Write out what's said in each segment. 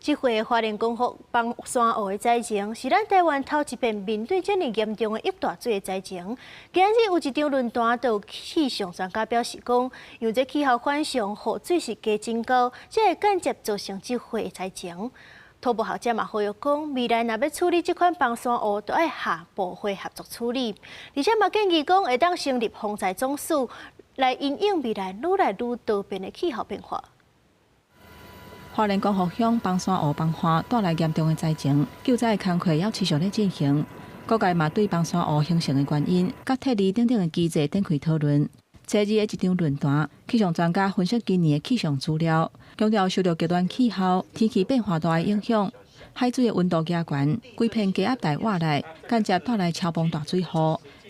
這回花蓮光復崩山雨的災情，是咱台灣頭一遍面對這爾嚴重的溢大水的災情。今日有一場論壇，就有氣象專家表示講，因為這氣候反常，雨水是加增高，才會間接造成這回的災情。土木學者嘛呼籲講，未來若欲處理這款崩山雨，就愛跨部會合作處理。而且嘛建議講，會當成立防災總署，來因應未來愈來愈多變的氣候變化。花蓮光復鄉崩山湖崩岸帶來嚴重的災情，救災的工作猶持續咧進行。各界嘛對崩山雨形成的原因、佮撤離等等的機制展開討論。初二的一場論壇，氣象專家分析今年的氣象資料，強調受到極端氣候、天氣變化大的影響，海水的溫度加懸，規片低壓帶外來，間接帶來超暴大水雨，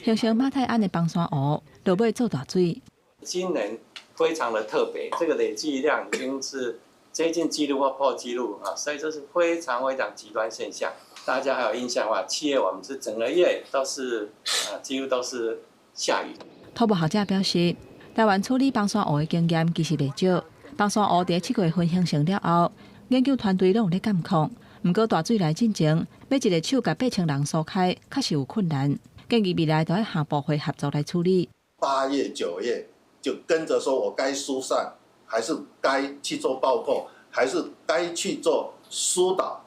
形成馬太鞍的崩山湖，落尾做大水。今年非常的特別，這個累計量已經是接近紀錄或破紀錄啊，所以這是非常非常極端現象。大家還有印象的話，7月我們是整個月都是啊，幾乎都是下雨。土木學者表示，台灣處理崩山雨的經驗其實袂少。崩山雨佇7月份形成了後，研究團隊攏有咧監控。毋過大水來進前，欲一个手共8000人疏開，確實有困難。建議未來著愛跨部會合作來處理。 8月、9月就跟着說，我該疏散，還是該去做爆破，還是該去做疏導？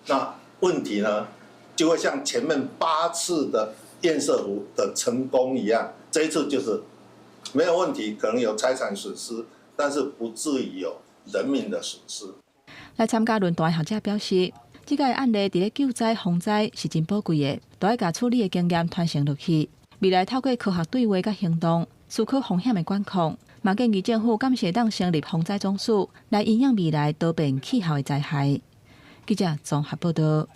那問題呢，就會像前面8次的堰塞湖的成功一樣，這一次就是沒有問題，可能有財產損失，但是不至於有人命的損失。來參加論壇的學者表示，這個案例佇咧救災防災是真寶貴的，著愛共處理的經驗傳承落去。未來透過科學對話佮行動，思考風險的管控，嘛建議政府敢是會當成立防災總署，來因應未來多變氣候的災害。記者綜合報道。